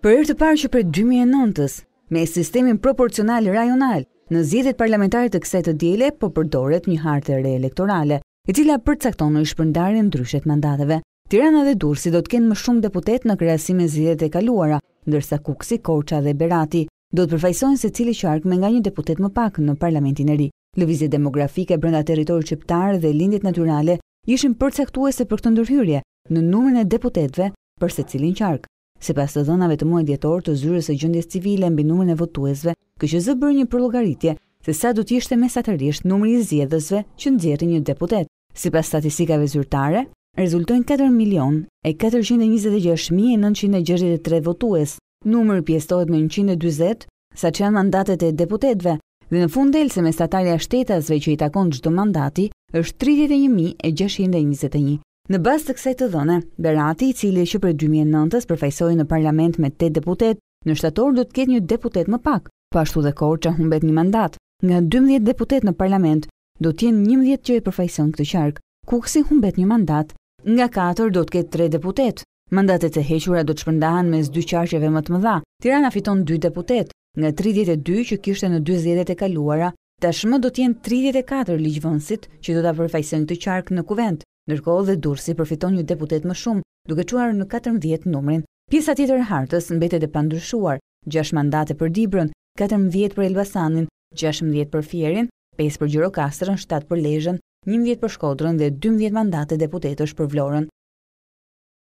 Për herë të parë që prej 2009-ës, me sistemin proporcional rajonal, në zgjedhjet parlamentare të kësaj të diele po përdoret një hartë e re elektorale, e cila përcakton një shpërndarje ndryshe të mandateve. Tirana dhe Durrësi do të kenë më shumë deputetë në krahasim me zgjedhjet e kaluara, ndërsa Kukësi, Korça dhe Berati do të përfaqësojnë secili qark me nga një deputet më pak në parlamentin e ri. Lëvizjet demografike brenda territorit shqiptar dhe lindjet natyrale ishin përcaktuese për këtë ndërhyrje në numrin e deputetëve për secilin qark. Sipas të dhënave të muajit dhjetor të Zyrës së Gjendjes Civile mbi numrin e votuesve, KQZ bëri një përllogaritje se sa do të ishte mesatarisht numri i zgjedhësve që nxjerrin një deputet. Sipas statistikave zyrtare, rezultojnë 4 milionë e 426.963 votues. Numri pjesëtohet me 140, sa që janë mandatet e deputetëve, dhe në fund del se mesatarja e shtetasve që i takon çdo mandati është 31.621. Në bazë të kësaj të dhëne, Berati, i cili që prej 2009-s përfaqësoi në parlament me 8 deputet, në shtator do të ketë një deputet më pak. Po ashtu dhe Korça humbet një mandat. Nga 12 deputet në parlament, do të jenë 11 që e përfaqësojnë këtë qark. Kukësi humbet një mandat. Nga 4 do të ketë 3 deputet. Mandatet e hequra do të shpërndahen mes dy qarqeve më të mëdha. Tirana fiton 2 deputet, nga 32 që kishte në dy zgjedhjet e kaluara, tashmë do të jenë 34 ligjvënësit që do ta përfaqësojnë këtë qark në kuvend. Ndërkohë dhe Durrësi përfiton një deputet më shumë, duke çuar në 14 numrin. Pjesa tjetër e hartës mbetet e pandryshuar, 6 mandate për Dibrën, 14 për Elbasanin, 16 për Fierin, 5 për Gjirokastrën, 7 për Lezhën, 11 për Shkodrën dhe 12 mandate deputetësh për Vlorën.